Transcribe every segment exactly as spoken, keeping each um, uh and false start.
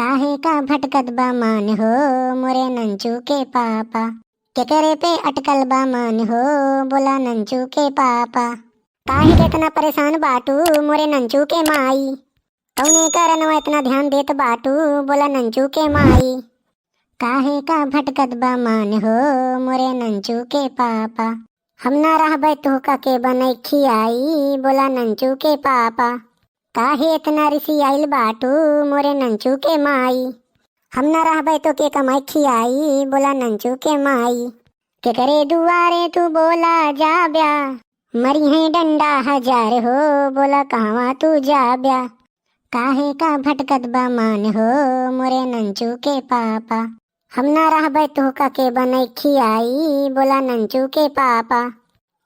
काहे का भटकत बा मान हो मोरे नंचू के पापा? केकरे पे अटकल बा मान हो बोला नंचू के पापा? काहे के इतना परेशान बाटू मोरे नंचू के माई? कौने कारणवा इतना ध्यान देत बाटू बोला नंचू के माई? काहे का भटकत बा मान हो मोरे नंचू के पापा? हम ना रहबे तोहका के बनई खियाई बोला नंचू के पापा? काहे इतना रिसियाइल बाटू मोरे नंचू के माई? हम ना रहबे तोके कमाई खियाई बोला नंचू के माई? केकरे दुआरे तू बोला जाब्या, मरी है डंडा हजार हो बोला कहवा तू जाब्या? काहे का भटकत बा मान हो मोरे नंचू के पापा? हम ना रहबे तोहका के बनई खियाई बोला नंचू के पापा?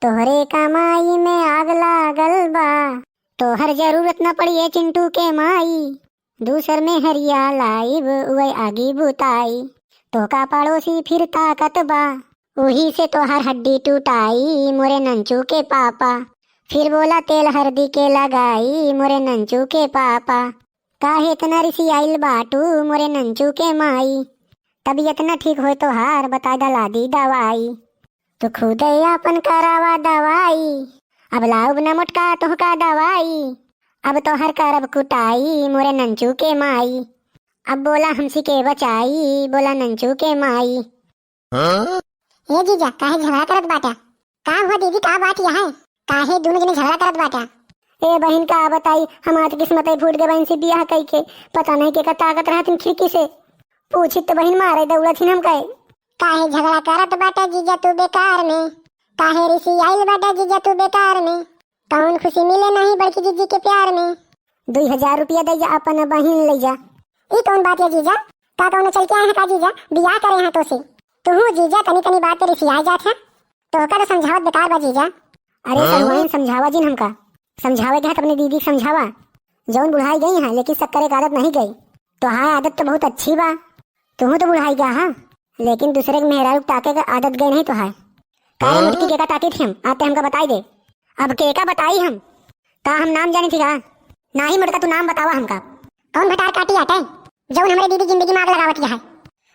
तोहरे कमाई में आग लागल बा, तोहर जरूरत न पड़ी ए चिंटू के माई। दूसर में हरिया लाइब उहे आगी बुताई। तोहका पड़ोसी फिर ताकत बा, उही से तोहर हड्डी टूटाई मोरे नंचू के पापा। फिर बोला तेल हरदी के लगाई मोरे नंचू के पापा? काहे इतना रिसियाइल बाटू मोरे नंचू के माई? तबीयत न ठीक होए तोहार बता दा लादी दवाई। तू खुदे आपन करावा दवाई, अब लाउब न मोटका तोहका दवाई। अब तोहर करब कुटाई मोरे नंचू के माई। अब बोला हमसी के बचाई बोला नंचू के माई। ए जीजा, काहे झगड़ा करत बाटा? का हुआ दीदी, का बात यह है? काहे दुनो जने झगड़ा करत बाटा? ए बहिन, का बताई, हमार त किस्मत ही फूट गए बहिन से बियाह कई के। पता नहीं के का ताकत रहथिन खिड़की से। पूछी त बहिन मारे दौड़त हिन हम कहे। काहे झगड़ा करत बाटा जीजा तू बेकार में? काहे रिसियाइल बाटा जीजा तू बेकार में? कौन खुशी मिले नहीं बड़की जीजी के प्यार में? दुई हजार रुपया दे जा, अपन बहिन ले जा। ई कौन बात है जीजा? का कौनो चल के आए हैं का जीजा? बियाह करे हैं तो से। तू जीजा तनी तनी बात पे रिसिया जात है। तोहका तो समझावत बेकार बा जीजा। अरे हाँ? सरुआइन, समझावा जिन हमका। समझावे के है त अपनी दीदी के समझावा। जौन बुढ़ाई गई है लेकिन शक करे के आदत नहीं गई। तोहार आदत तो बहुत अच्छी बा। तुहू तो बुढ़ाई गया है, लेकिन दूसरे के मेहरारू के ताके के आदत गई नहीं तोहार। का रे हाँ? मोटकी, केका ताकी थी हम? आते हमका बताई दे। अब केका बताई हम? का हम नाम जानी थी का? नाही मोटका, तू नाम बतावा हमका। कौन भटार काटी आटे? जौन हमरे दीदी जिंदगी में आग लगावत है।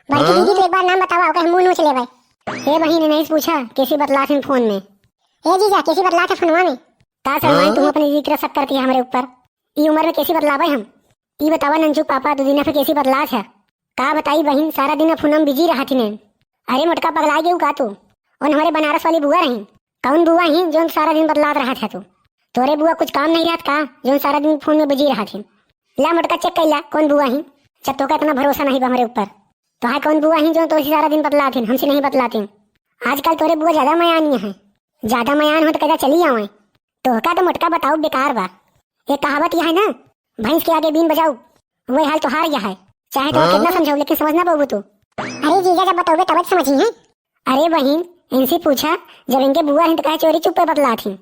बड़की हाँ? दीदी, तू एक बार नाम बतावा, ओके हम मुंह नोच लेबै। हे बहिन, नहीं पूछा, कैसी बतलात हिन फोन में? ए जीजा, कैसी बतलात है फोनवा में? का सरुआइन, हाँ? तू अपनी दीदी की तरह शक करती है हमरे ऊपर? ई उम्र में कैसी बतलावे हम? ई बतावा नंचू पापा, दो दिन से कैसी बतलात है? का बताई बहिन, सारा दिन फोन में बिजी रहत हिने। अरे मोटका, पगला गयू का तू? उन हमारे बनारस वाली बुआ रही। कौन बुआ ही जौन सारा दिन बतलात रहत है तू? तोरे बुआ कुछ काम नहीं रहत का जौन सारा दिन फोन में बिजी रहत ही? ला मोटका, चेक कर ला कौन बुआ ही। जब तोका इतना भरोसा नहीं बा हमरे ऊपर, तो है कौन बुआ ही जौन तोसे सारा दिन बतलात ही, हमसे नहीं बतलात ही? आजकल तोरे बुआ ज्यादा मयानी है, ज्यादा मयान हो तो कहता चली आवे। तोहका तो मोटका बताओ बेकार बा। ये कहावत यह है ना, भैंस के आगे बीन बजाओ, वही हाल तोहार यह है। चाहे तो हाँ? कितना समझाओ लेकिन समझ ना पाबू तू। अरे जीजा, जब बताओगे तब समझी है। अरे बहिन, इनसे पूछा, जब इनके बुआ हैं तो कहे चोरी चुप्पे बतलात ही।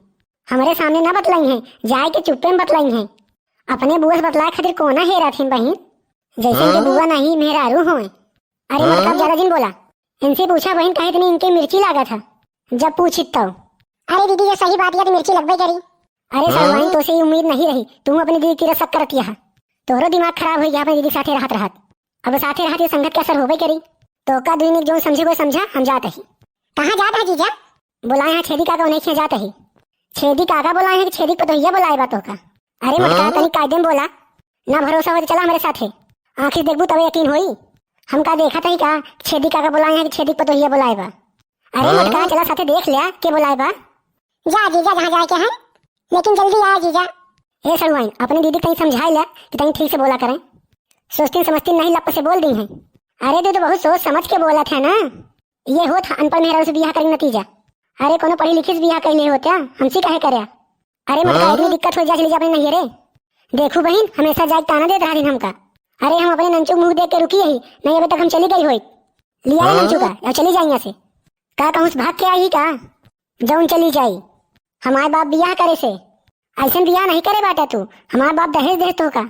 हमारे सामने ना बतलाई हैं, जाए के चुप्पे में बतलाई हैं। अपने बुआ से बतलाए खातिर कोना हेरत हिन बहिन? जैसे इनके हाँ? बुआ नहीं, मेहरारू होए। अरे हाँ? मोटका, ज्यादा जिन बोला। इनसे पूछा बहिन, काहे इतनी इनके मिर्ची लागत है, जब पूछित तो। अरे दीदी, ये सही बात, ये तो मिर्ची लगबे करी। अरे हाँ? सरुआइन, तोसे ये उम्मीद नहीं रही, तू अपनी दीदी की तरह शक करत यह। तोहरो दिमाग खराब हो गया अपनी दीदी के साथे रहत रहत। अब साथे रहत ये संगत के असर होबे करी। तो का दुई निक जौन समझे को समझा, हम जात ही। कहाँ जात है जीजा? बोलाए हैं छेदी काका, उन्हें खिया जात ही। छेदी काका बोलाए हैं कि छेदी पतोहिया बोलाए बा तोहका? अरे मोटका, हाँ? तनी कायदे में बोला, ना भरोसा हो तो चला हमरे साथे। आँखी से देखबू तबे यकीन होई। हम का देखत हई का, छेदी काका बोलाए हैं कि छेदी पतोहिया बोलाए बा? अरे हाँ? मोटका, चला साथे देख लिया के बोलाए बा। जा जीजा, जहाँ जाए के है, लेकिन जल्दी आ जीजा। ए सरुआइन, अपने दीदी के तनी समझाई ला कि तनी ठीक से बोला करें। सोचती समझती नहीं, लप से बोल दी हैं। अरे तू तो बहुत सोच समझ के बोलत है ना। ये होत है अनपढ़ मेहरारू से बियाह करे के नतीजा। अरे कोनो पढ़ी लिखी से बियाह कैले होत्या, हमसे काहे करे? अरे मोटका, हाँ? इतनी दिक्कत हो जा, चली जा अपने नैहरे। देखू बहिन, हमेशा जाके ताना देत रहती हमका। अरे हम अपने नंचू मुंह देख के रुकी यही, नहीं अबे तक हम चली गई होई। लिया हाँ? नंचू का, या चली जाई यहाँ से। का कहूँ से भाग के आई का? जौन चली जाई। हमारे बाप बियाह करे से, ऐसन बियाह नहीं करे बाटा तू। हमारे बाप दहेज दे तो का?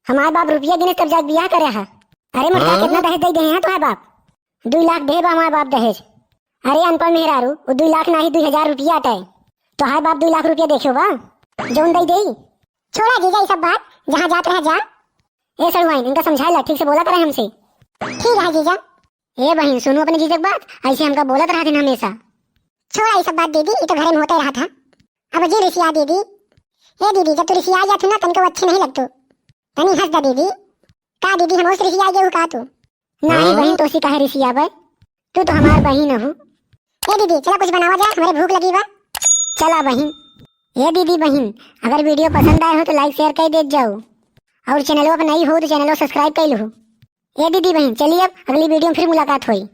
हमारे बाप रुपया गिने तब जाके बियाह करे है। अरे मोटका, हाँ? कितना दहेज दे दे हैं तुम्हारे बाप? दुई लाख दे बा हमारे बाप दहेज। अरे अनपढ़ मेहरारू, वो दुई लाख नाही, दुई हजार रुपया अटे। तो हाय बाप दुई लाख रुपया देखे बा, जौन दे दे। छोड़ा जीजा, ये सब बात, जहाँ जात रह जा। ए सड़ुआइन, इनका समझाए ला, ठीक से बोला करे हमसे। ठीक है जीजा। ए बहिन, सुनू अपने जीजा के बात, ऐसे हमका बोलत रहत हन हमेशा। छोड़ा ई सब बात दीदी, ई तो घरे में होते रहत है। अब जिन रिसिया दीदी। ए दीदी, जब तू रिसिया जात हो ना, तनिको अच्छी नहीं लगतू। तनी हंस दा दीदी। का दीदी, हम ओस रिसिया गए हो का तू? नहीं हाँ? बहिन, तोसी काहे रिसियाबे? तू तो हमार बहिन हो। ए दीदी, चला कुछ बनावा जाए, हमरे भूख लगी बा। चला बहिन। ए दीदी बहिन, अगर video पसंद आए हो तो like share कर देत जाओ, और channel पर नई हो तो channel subscribe कर लो। ए दीदी बहिन, चलिए अब अगली video में फिर मुलाकात होई।